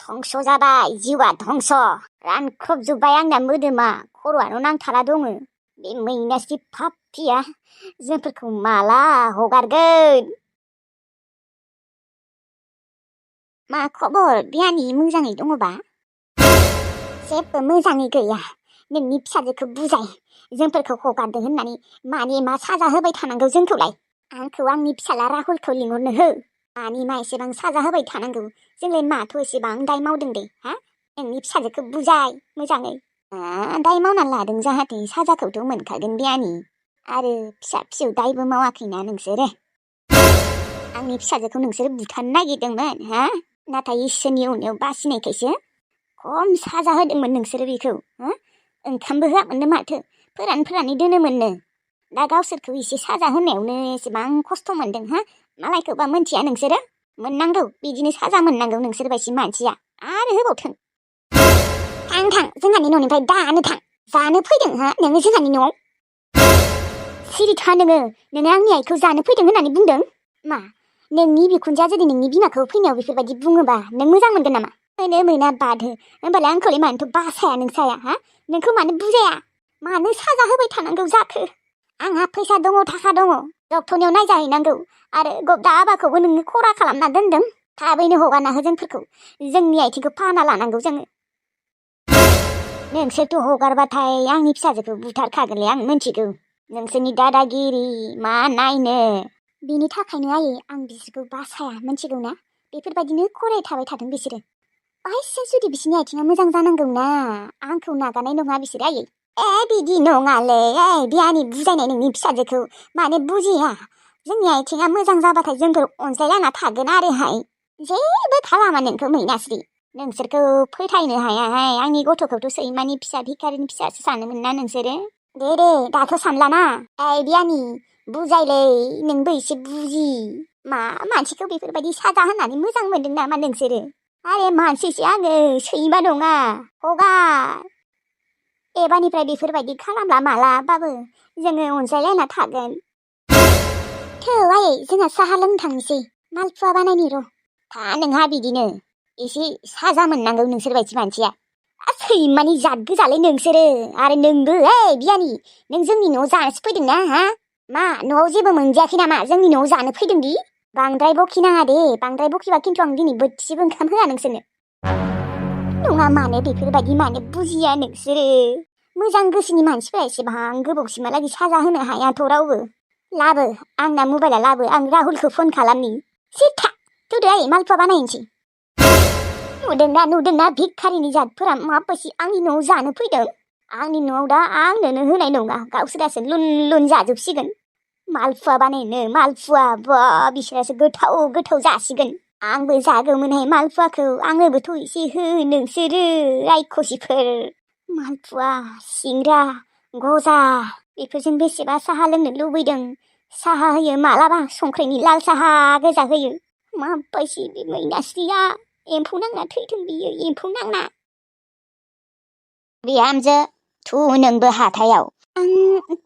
धंस जाबाय जिउआ धंस रानख्रबजोब्बाय आंना मोदोमा खर'आनो नांथारा दङ बे मैनास्रि फाफ्लिया जोंफोरखौ माला हगारगोन मा खबर बियानि मोजाङै दङबा जेबो मोजाङै गैया नोंनि फिसाजोखौ बुजाय जोंफोरखौ हगारदों होननानै मानि मा साजा होबाय थानांगौ जोंखौलाय आंखौ आंनि फिसाला राहुलखौ लिंहरनो हो मानि मा एसेबां साजा होबाय थानांगौ जोंलाय माथो एसेबां दाय मावदों दे हा नोंनि फिसाजोखौ बुजाय मोजाङै दाय मावना लादों जाहाथे साजाखौथ' मोनखागोन बियानि आरो फिसा फिसौ दायबो मावाखैना नोंसोरो आंनि फिसाजोखौ नोंसोरो बुथारनो नागिरदोंमोन हा नाथाय इसोरनि अननायाव बासिनायखायसो खम साजा होदोंमोन नोंसोरो बेखौ ओंखामबो होआमोननो माथो फोरानै दोनोमोननो दा गावसोरखौ एसे साजा होनायावनो एसेबां खस्थ' मोनदों हा मालायखौबा मोनथिया नोंसोरो मोननांगौ बिदिनो साजा मोननांगौ नोंसोर बायदि मानसिया आरो होबावथों थां जोंहानि न'निफ्राय दानो थां जानो फैदों हा नोङो जोंहानि न'आव सिरि था नोङो आंनि आइखौ जानो फैदों होननानै बुंदों मा नोंनि बिखुनजोआ जुदि नोंनि बिमाखौ फैनायाव बेफोरबायदि बुङोबा नों मोजां मोनगोन नामा मोना बादो होमबालाय आंखौलाय मानोथ' बासाया नोंसाया हा नोंखौ मानो बुजाया मानो साजा होबाय थानांगौ जाखो आंहा फैसा दङ थाखा दङ डक्टरनियाव नायजाहैनांगौ आरो गब्दा आबाखौबो नोंनो खरा खालामना दोनदों थाबैनो हगारना हो जोंफोरखौ जोंनि आथिंखौ फाहामना लानांगौ जोङो नोंसोरथ' हगारबाथाय आंनि फिसाजोखौ बुथारखागोनलै आं मिथिगौ नोंसोरनि दादागिरि मा नायनो बेनि थाखायनो आयै आं बिसोरखौ बासाया मिथिगौ ना बेफोरबायदिनो खराय थाबाय थादों बिसोरो बाहायसो जुदि बिसोरनि आथिङा मोजां जानांगौ ना आंखौ नागारनाय नङा बिसोर आयै बिदि नङालै बियानि बुजायनाय नोंनि फिसाजोखौ माने बुजिया जोंनि आथिङा मोजां जाबाथाय जोंफोर अनज्लायलायना थागोन आरोहाय जेबो खालामा नोंखौ मैनास्रि नोंसोरखौ फोथायनो हायाहाय आंनि गथ'खौथ' सैमानि फिसा भिखारिनि फिसासो सानोमोन ना नोंसोरो दे दाथ' सानलाना बियानि बुजायलै नोंबो एसे बुजि मा मानसिखौ बेफोरबायदि साजा होननानै मोजां मोनदों नामा नोंसोरो आरे मानसिसो आङो सैमा नङा हगार एबारनिफ्राय बेफोरबायदि खालामला मालाबाबो जोङो अनज्लायलायना थागोन थौ आयै जोंहा साहा लोंनो थांनोसै मालपुवा बानायनि र' था नोंहा बिदिनो एसे साजा मोननांगौ नोंसोर बायदि मानसिया सैमानि जात गोजालै नोंसोरो आरो नोंबो बियानि नों जोंनि न'आव जानोसो फैदों ना हा मा न'आव जेबो मोनजायाखै नामा जोंनि न'आव जानो फैदोंदि बांद्राय बखिनाङा दे बांद्राय बखिबा खिन्थु आं दिनै बोथिसेबो ओंखाम होआ नोंसोरनो नङा मानो बेफोरबायदि मानो बुजिया नोंसोरो मोजां गोसोनि मानसिफोरा एसेबां गोबावसिमहालागै साजा होनो हायाथ' रावबो लाबो आंना मबाइला लाबो आं राहुलखौ फन खालामनि सिथा थुदो आयै मालपुवा बानायनोसै नुदोंना भिखारिनि जातफोरा माबायदि आंनि न'आव जानो फैदों आंनि न'आव दा आंनोनो होनाय नङा गावसोरासो लुन जाजोबसिगोन मालपुवा बानायनो मालपुवा बा बिसोरासो गोथाव जासिगोन आंबो जागौमोनहाय मालपुवाखौ आंनोबोथ' एसे हो नोंसोरो रायखसिफोर मालपुवा सिंग्रा गजा बेफोरजों बेसेबा साहा लोंनो लुबैदों साहा होयो मालाबा संख्रिनि लाल साहा गोजा होयो माबायदि बे मैनास्रिया एम्फौ नांना थैथों बियो एम्फौ नांना बिहामजो थु नोंबो हाथायाव आं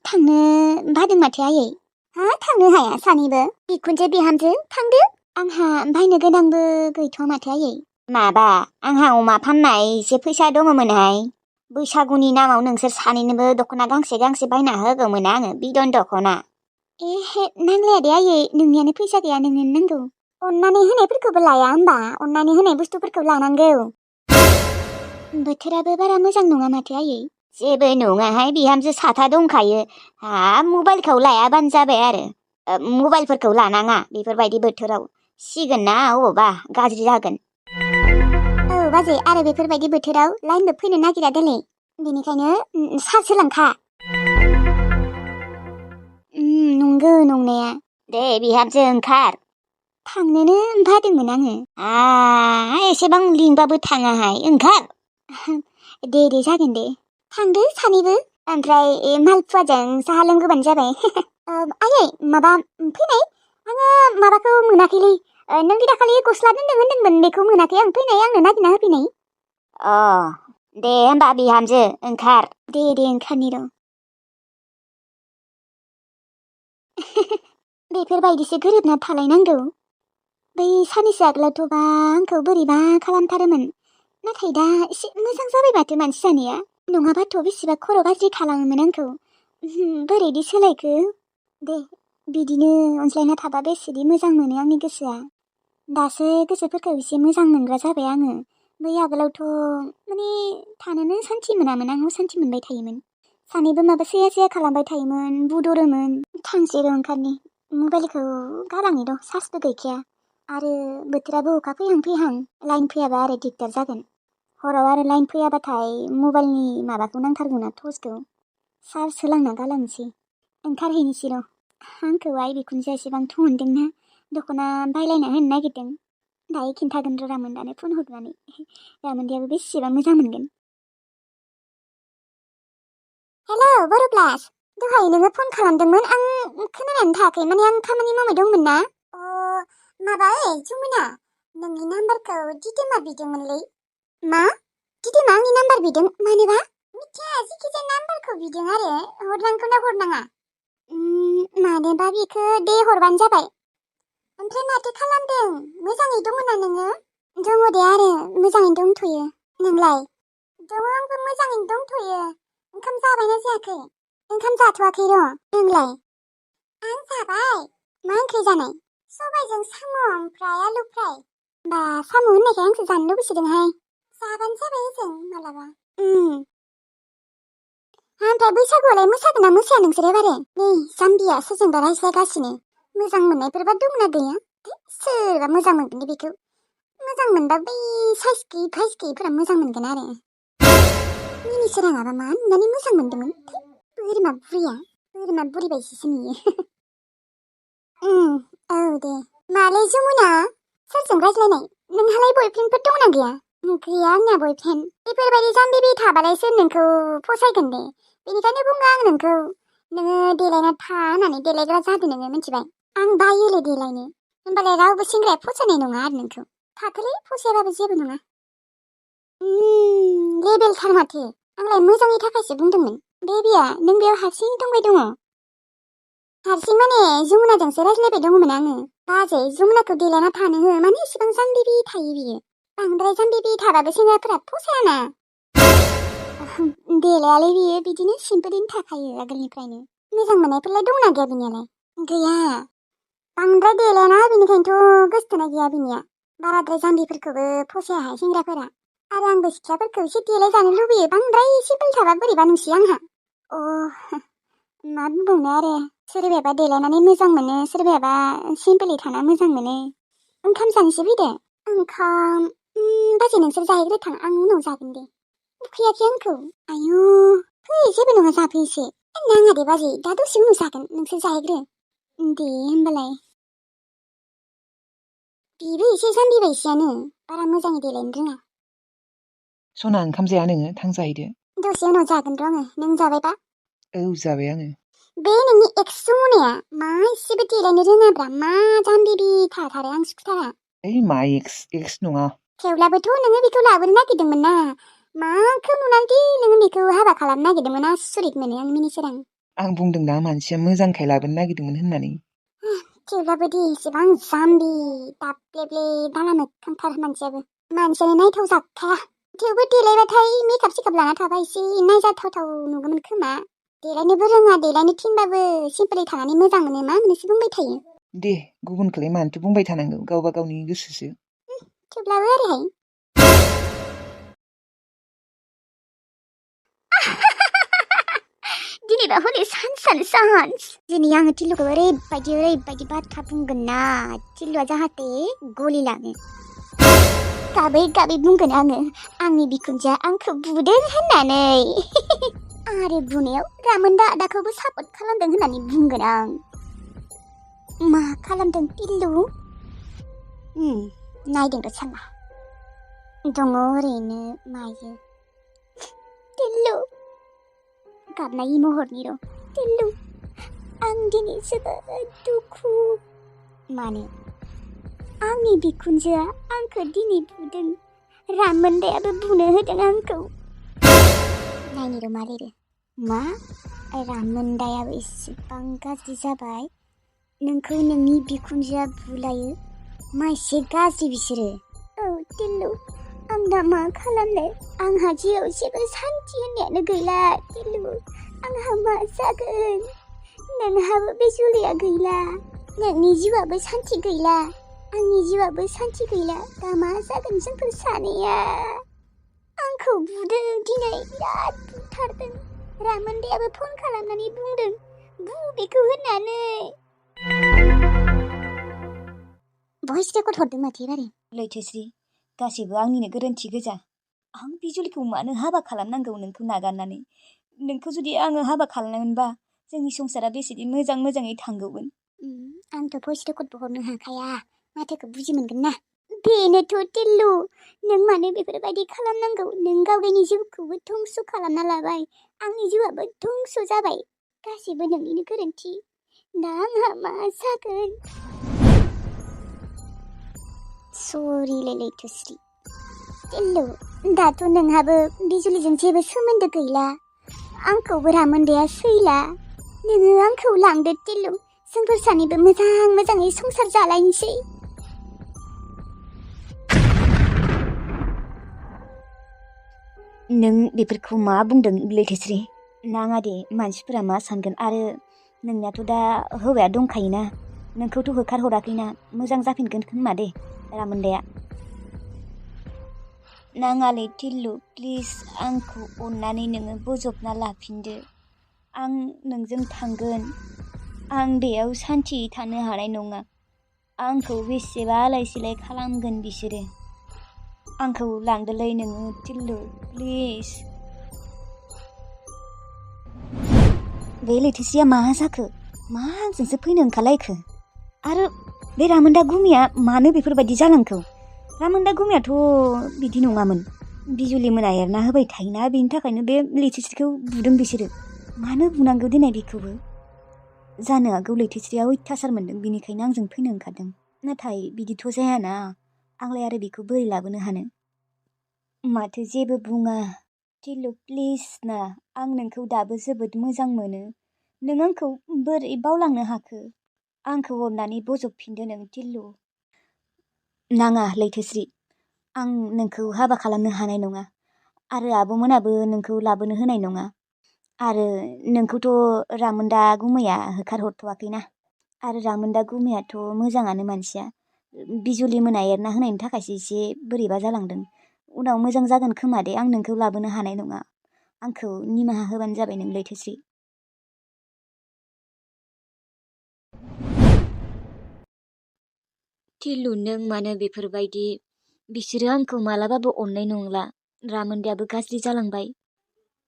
थांनो बादों माथो आयै थांनो हाया सानैबो बिखुनजो बिहामजो थांदो आंहा बायनो गोनांबो गैथ'आ माथो आयै माबा आंहा अमा फाननाय एसे फैसा दङमोनहाय बैसागुनि नामाव नोंसोर सानैनोबो दख'ना गांसे बायना होगौमोन आङो बिदन दख'ना नांलाया दे आयै नोंनियानो फैसा गैया नोंनो नांगौ अननानै होनायफोरखौबो लाया होमबा अननानै होनाय बुस्थुफोरखौ लानांगौ बोथोराबो बारा मोजां नङा माथो आयै जेबो नङाहाय बिहामजो साथा दंखायो मबाइलखौ लायाबानो जाबाय आरो मबाइलफोरखौ लानाङा बेफोरबायदि बोथोराव सिगोन ना अबावबा गाज्रि जागोन बाजै आरो बेफोरबायदि बोथोराव लाइनबो फैनो नागिरा देलै बेनिखायनो चार्ज होलांखा नंगौ नंनाया दे बिहामजो ओंखार थांनोनो बादोंमोन आङो एसेबां लिंबाबो थाङाहाय ओंखार दे जागोन दे थांदो सानैबो ओमफ्राय मालपुवाजों साहा लोंगोबानो जाबाय आयै माबा फैनाय आङो माबाखौ मोनाखैलै नों दि दाखालि गस्ला दोनदों होनदोंमोन बेखौ मोनाखै आं फैनाय आंनो नागिरना होफैनाय दे होमबा बिहामजो ओंखार दे ओंखारनि र' बेफोरबायदिसो गोरोबना थालायनांगौ बै सानैसो आगोलावथ' आंखौ बोरैबा खालामथारोमोन नाथाय दा एसे मोजां जाबाय माथो मानसि जानाया। नङाबाथ' बेसेबा खर' गाज्रि खालामोमोन आंखौ। बोरैदि सोलायखो? दे बिदिनो अनज्लायना थाबा बेसेदि मोजां मोनो आंनि गोसोआ। दासो गोसोफोरखौ एसे मोजां मोनग्रा जाबाय आङो। बै आगोलावथ' माने थानोनो सान्थि मोनामोन, आं असान्थि मोनबाय थायोमोन। सानैबो माबा सेया सेया खालामबाय थायोमोन, बुदरोमोन। थांसै र' ओंखारनि। मबाइलखौ गालांनि र', चार्जबो गैखाया। आरो बोथोराबो अखा फैहां फैहां, लाइन फैयाबा आरो दिगदार जागोन। हराव आरो लाइन फैयाबाथाय मबाइलनि माबाखौ नांथारगौना, टर्चखौ। चार्ज होलांना गालांसै। ओंखारहैनोसै र'। आंखौ आइ बिखुनजोआ एसेबां थुहरदोंना दख'ना बायलायना होनो नागिरदों। दायो खिन्थागोन र' रामोनदानो फन हरनानै। रामोनदायाबो बेसेबा मोजां मोनगोन। हेलौ बर'प्लास, दहाय नोङो फन खालामदोंमोन, आं खोनानानै थायाखै, माने आं खामानि मावबाय दंमोन ना। माबा जमुना, नोंनि नाम्बारखौ दिदोमा बिदोंमोनलै। मा? दिदोमा आंनि नाम्बार बिदों? मानोबा? मिथिया, जिखिजाया नाम्बारखौ बिदों आरो हरनांगौ ना हरनाङा? मानोबा बेखौ दे हरबानो जाबाय। ओमफ्राय माथो खालामदों? मोजाङै दङ ना नोङो? दङ दे आरो मोजाङैनो दंथ'यो। नोंलाय? दङ, आंबो मोजाङैनो दंथ'यो। ओंखाम जाबायना जायाखै? ओंखाम जाथ'वाखै र'। नोंलाय? आं जाबाय। मा ओंख्रि जानाय? सबायजों साम' ओमफ्राय आलु फ्राय। बा साम' होननायखाय आंसो जानो लुबैसोदोंहाय। जाबानो जाबाय ओजों मालाबा। ओमफ्राय बैसागुआलाय मोसागोन ना मोसाया नोंसोर एबारो? नै जाम्बिया सोरजोंबा रायज्लायगासिनो। मोजां मोननायफोरबा दंना गैया? सोरबा मोजां मोनगोन दे बेखौ। मोजां मोनबा बै साइस गैयै फाइस गैयैफोरा मोजां मोनगोन आरो। मिनिसोराङाबा मा नुनानै मोजां मोनदोंमोन? बोरमा बुरिया, बोरमा बुरि बायदिसो नुयो। औ दे। मालै जमुना, सोरजों रायज्लायनाय? नोंहालाय बयफ्रेन्डफोर दंना गैया? गैया आंना बयफ्रेन्ड। बेफोरबायदि जाम्बि थाबालाय सोर नोंखौ फसायगोन दे। बेनिखायनो बुङो आं नोंखौ, नोङो देलायना था होननानै देलायग्रा जादो नोङो, मिथिबाय? आं बायोलै देलायनो। होमबालाय रावबो सेंग्राया फसायनाय नङा आरो नोंखौ। थाथोलै, फसायाबाबो जेबो नङा। लेबेलथार माथो। आंलाय मोजांनि थाखायसो बुंदोंमोन। बेबिया, नों बेयाव हारसिं दंबाय दङ? हारसिं माने जमुनाजोंसो रायज्लायबाय दङमोन आङो। बाजै, जमुनाखौ देलायना थानो हो, मानो इसेबां जाम्बिबि थायो बियो? बांद्राय जाम्बिबि थाबाबो सेंग्राफोरा फसायाना। देलायालै बियो, बिदिनो सिम्पोलैनो थाखायो आगोलनिफ्रायनो। मोजां मोननायफोरलाय दंना गैया बिनियालाय? गैया। बांद्राय देलायना, बेनिखायनोथ' गोसथोनाय गैया बिनिया। बाराद्राय जाम्बिफोरखौबो फसायाहाय सेंग्राफोरा। आरो आंबो सिख्लाफोरखौ एसे देलाय जानो लुबैयो, बांद्राय सिम्पोल थाबा बोरैबा नुसैयो आंहा। मा बुंबावनो आरो। सोरबायाबा देलायनानै मोजां मोनो, सोरबायाबा सिम्पोलै थाना मोजां मोनो। ओंखाम जानोसो फैदो? ओंखाम बाजै नोंसोर जाहैग्रोथां, आं उनाव जागोन दे। उखैयाखै आंखौ। आयु, फै जेबो नङा जाफैसै। नाङा दे बाजै, दा दसे उनाव जागोन, नोंसोर जाहैग्रो। दे होमबालाय। बेबो एसे जाम्बि बायदियानो, बारा मोजाङै देलायनो रोङा। सना, ओंखाम जाया नोङो? थां जाहैदो। दसे उनाव जागोन र' आङो। नों जाबायबा? औ, जाबाय आङो। बे नोंनि एक्स जमुनाया मा एसेबो देलायनो रोङाब्रा, मा जाम्बिबि थाथारो, आं सुखुथारा। ओइ मा एक्स नङा। थेवब्लाबोथ' नोङो बेखौ लाबोनो नागिरदोंमोन ना। माखौ नुनानैदि नोङो बेखौ हाबा खालामनो नागिरदोंमोन, आसुरित मोनो आं मिनिसोरां। आं बुंदोंना मानसिया मोजांखाय लाबोनो नागिरदोंमोन होननानै। थेवब्लाबो दे, एसेबां जाम्बि दाब्लेब्ले दाला मोखांथार मानसियाबो। मानसियानो नायथाव जाखाया। थेवबो देलायबाथाय मेकआप सेकआप लाना थाबा एसे नायजाथावथाव नुगौमोन खोमा। देलायनोबो रोङा, देलायनो थिनबाबो सिम्पोलै थानानै मोजां मोनो, मा मोनोसो बुंबाय थायो। दे, गुबुनखौलाय मानोथो बुंबाय थानांगौ, गावबा गावनि गोसोसो। थेवब्लाबो आरोहाय। दिनैबा हनै सान्सआनो सान्स। दिनै आङो टिल्लुखौ ओरैबायदि बाथ्रा बुंगोन ना, टिल्लुआ जाहाथे गलिलाङो। गाबै गाबै बुंगोन आङो, आंनि बिखुनजोआ आंखौ बुदों होननानै। आरो बुनायाव रामोनदा आदाखौबो सापर्ट खालामदों होननानै बुंगोन आं। मा खालामदों टिल्लु? नायदों र' साला। दङ ओरैनो मायो। टिल्लु, गाबनाय महरनि र'। टिल्लु, आं दिनै जोबोद दुखु। मानो? आंनि बिखुनजोआ आंखौ दिनै बुदों। रामोनदायाबो बुनो होदों आंखौ। नायनि र' मा लिरो। मा? रामोनदायाबो एसेबां गाज्रि जाबाय? नोंखौ नोंनि बिखुनजोआ बुलायो? मा एसे गाज्रि बिसोरो? औ टिल्लु, आं दा मा खालामनो आंहा जिउआव जेबो सान्थि होननायानो गैला टिलु आंहा मा जागोन नोंहाबो बे जुलिया गैला नोंनि जिउआबो सान्थि गैला आंनि जिउआबो सान्थि गैला दा मा जागोन जोंफोर सानैया आंखौ बुदों दिनै बिराद बुथारदों रामोनदायाबो फन खालामनानै बुंदों बु बेखौ होननानै भइस रेकर्ड हरदों माथो एबारो लैथोश्री गासैबो आंनिनो गोरोन्थि गोजा आं बिजुलिखौ मानो हाबा खालामनांगौ नोंखौ नागारनानै नोंखौ जुदि आङो हाबा खालामनायमोनबा जोंनि संसारा बेसेदि मोजाङै थांगौमोन आंथ' भइस रेकर्डबो हरनो हाखाया माथोखौ बुजि मोनगोन ना बेनोथ' टिल्लु नों मानो बेफोरबायदि खालामनांगौ नों गावनि जिउखौबो धंस खालामना लाबाय आंनि जिउआबो धंस जाबाय गासैबो नोंनिनो गोरोन्थि दा आंहा मा जागोन सरिलै लैथोश्री टिल्लु दाथ' नोंहाबो बिजुलिजों जेबो सोमोन्दो गैला आंखौबो रामोनदाया सैला नोङो आंखौ लांदो टिल्लु जोंफोर सानैबो मोजाङै संसार जालायनोसै नों बेफोरखौ मा बुंदों लैथोश्री नाङा दे मानसिफोरा मा सानगोन आरो नोंनियाथ' दा हौवाया दंखायोना नोंखौथ' होखारहराखैना मोजां जाफिनगोन खोमा दे रामोनदाया नाङालै टिल्लु प्लिज आंखौ अननानै नोङो बोजबना लाफिनदो आं नोंजों थांगोन आं बेयाव सान्थियै थानो हानाय नङा आंखौ बेसेबा आलाय सिलाय खालामगोन बिसोरो आंखौ लांदोलै नोङो टिल्लु प्लिज बे लैथोश्रीया मा जाखो मा आंजोंसो फैनो ओंखारलायखो आरो बे रामोनदा गुमिया मानो बेफोरबायदि जालांखो रामोनदा गुमियाथ' बिदि नङामोन बिजुलि मोना एरना होबाय थायोना बेनि थाखायनो बे लैथोश्रीखौ बुदों बिसोरो मानो बुनांगौ दिनै बेखौबो जानो हागौ लैथोश्रीया अयथासार मोनदों बिनिखायनो आंजों फैनो ओंखारदों नाथाय बिदिथ' जायाना आंलाय आरो बेखौ बोरै लाबोनो हानो माथो जेबो बुङा टिल्लु प्लिज ना आं नोंखौ दाबो जोबोद मोजां मोनो नों आंखौ बोरै बावलांनो हाखो आंखौ अननानै बजबफिनदो नों टिल्लु नाङा लैथोश्री आं नोंखौ हाबा खालामनो हानाय नङा आरो आब'मोनाबो नोंखौ लाबोनो होनाय नङा आरो नोंखौथ' रामोनदा गुमैया होखारहरथ'वाखैना आरो रामोनदा गुमैयाथ' मोजाङानो मानसिया बिजुलि मोना एरना होनायनि थाखायसो एसे बोरैबा जालांदों उनाव मोजां जागोन खोमा दे आं नोंखौ लाबोनो हानाय नङा आंखौ निमाहा होबानो जाबाय नों लैथोश्री टिल्लु नों मानो बेफोरबायदि बिसोरो आंखौ मालाबाबो अननाय नंला रामोनदायाबो गाज्रि जालांबाय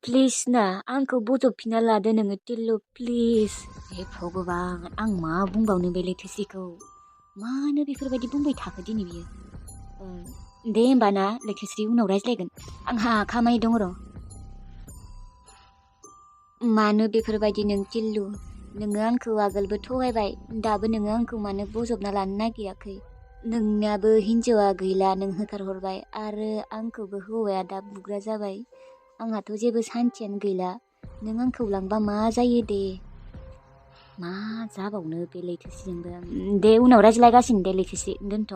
प्लिज ना आंखौ बजबफिनना लादो नोङो टिल्लु प्लिज हे भगबान आं मा बुंबावनो बे लैथोश्रीखौ मानो बेफोरबायदि बुंबाय थाखो दिनै बियो दे होमबा ना लैथोश्री उनाव रायज्लायगोन आंहा खामानि दङ र' मानो बेफोरबायदि नों टिल्लु नोङो आंखौ आगोलबो थगायबाय दाबो नोङो आंखौ मानो बजबना लानो नागिराखै नोंनियाबो हिन्जावा गैला नों होखारहरबाय आरो आंखौबो हौवाया दा बुग्रा जाबाय आंहाथ' जेबो सान्थियानो गैला नों आंखौ लांबा मा जायो दे मा जाबावनो बे लैथोश्रीजोंबो दे उनाव रायज्लायगासिनो दे लैथोश्री दोनथ'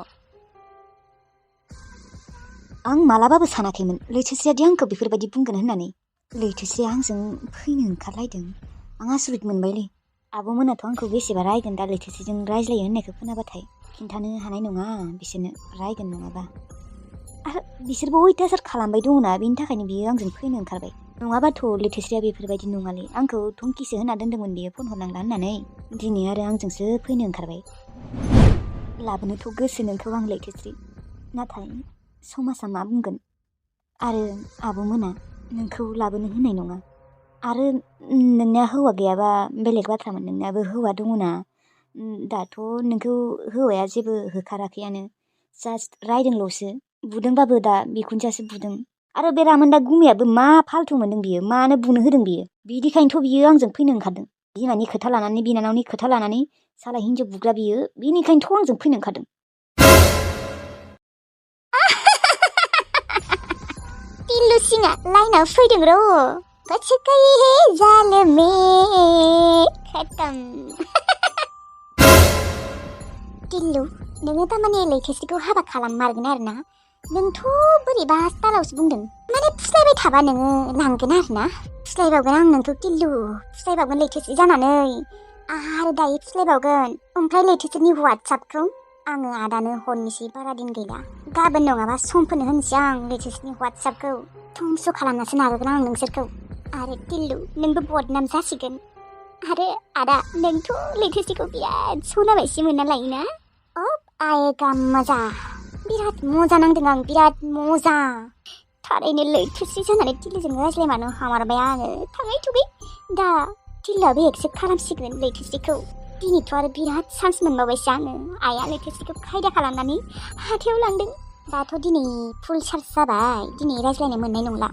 आं मालाबाबो सानाखैमोन लैथोश्रीयादि आंखौ बेफोरबायदि बुंगोन होननानै लैथोश्रीया आंजों फैनो ओंखारलायदों आं आसरित मोनबायलै आब'मोनाथ' आंखौ बेसेबा रायगोन दा लैथोश्रीजों रायज्लायो होननायखौ खोनाबाथाय खिन्थानो हानाय नङा बिसोरनो रायगोन नङाबा आरो बिसोरबो अयथासार खालामबाय दङना बेनि थाखायनो बियो आंजों फैनो ओंखारबाय नङाबाथ' लैथोश्रीया बेफोरबायदि नङालै आंखौ धमकिसो होना दोन्दोंमोन बियो फन हरनांला होननानै दिनै आरो आंजोंसो फैनो ओंखारबाय लाबोनोथ' गोसो नोंखौ आं लैथोश्री नाथाय समाजा मा बुंगोन आरो आब'मोना नोंखौ लाबोनो होनाय नङा आरो नोंनिया हौवा गैयाबा बेलेग बाथ्रामोन नोंनियाबो हौवा दङना दाथ' नोंखौ हौवाया जेबो होखाराखैयानो जास्ट रायदोंल'सो बुदोंबाबो दा बिखुनजोआसो बुदों आरो बे रामोनदा गुमियाबो मा फाल्थु मोनदों बियो मानो बुनो होदों बियो बिदिखायनोथ' बियो आंजों फैनो ओंखारदों बिमानि खोथा लानानै बिनानावनि खोथा लानानै साला हिन्जाव बुग्रा बियो बिनिखायनोथ' आंजों फैनो ओंखारदों टिल्लु सिंहा लाइनाव फैदों र' बच गई है जाल में खत्म टिल्लु नोङो थारमाने लैथोश्रीखौ हाबा खालाममारगोन आरोना नोंथ' बोरैबा स्टाइलावसो बुंदों माने फुस्लायबाय थाबा नोङो लांगोन आरोना फुस्लायबावगोन आं नोंखौ किल्लु फुस्लायबावगोन लैथोसि जानानै आरो दायो फुस्लायबावगोन ओमफ्राय लैथोसिनि वाट्सएपखौ आङो आदानो हरनोसै बारा दिन गैला गाबोन नङाबा समफोरनो होनोसै आं लैथोसिनि वाट्सएपखौ धंस' खालामनासो नागारगोन आं नोंसोरखौ आरो किल्लु नोंबो बदनाम जासिगोन आरो आदा नोंथ' लैथोसिखौ बिराद सनाबायसो मोनना लायोना आयेगा मजा बिराद मजा नांदों आं बिराद मजा थारैनो लैथोसि जानानै टिल्लुजों रायज्लायमानो हामारबाय आङो थाङै थुगै दा टिल्लुआबो एक्सेप्ट खालामसिगोन लैथोसिखौ दिनैथ' आरो बिराद चान्स मोनबावबायसो आङो आइया लैथोसिखौ खायदा खालामनानै हाथायाव लांदों दाथ' दिनै फुल चार्ज जाबाय दिनै रायज्लायनो मोननाय नंला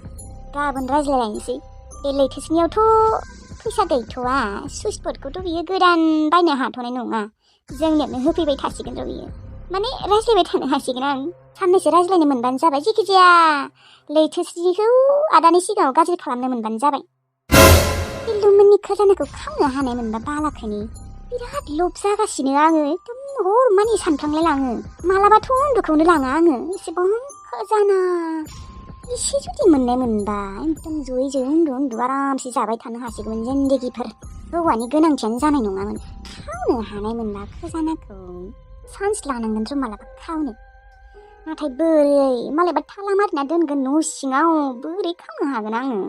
गाबोन रायज्लायलायनोसै बे लैथोसिनियावथ' फैसा गैथ'वा सुइस बर्डखौथ' बियो गोदान बायनो हाथ'नाय नङा जोंनियावनो होफैबाय थासिगोन र' बियो माने रायज्लायबाय थानो हासिगोन आं साननैसो रायज्लायनो मोनबानो जाबाय जेखिजाया लैथोसिखौ आदानि सिगाङाव गाज्रि खालामनो मोनबानो जाबाय टिल्लुमोननि खजानाखौ खावनो हानाय मोनबा बालाखैनि बिराद लब जागासिनो आङो एकदम हर मानि सानफ्लांलाय लाङो मालाबाथ' उन्दुखौनो लाङा आङो एसेबां खजाना एसे जुदि मोननाय मोनबा एकदम जयै जयै उन्दु आरामसे जाबाय थानो हासिगौमोन जिन्दगिफोर हौवानि गोनांथियानो जानाय नङामोन खावनो हानाय मोनबा खजानाखौ चान्स लानांगोन र' मालाबा खावनो नाथाय बोरै मालायबा थाला मारिना दोनगोन न' सिङाव बोरै खावनो हागोन आङो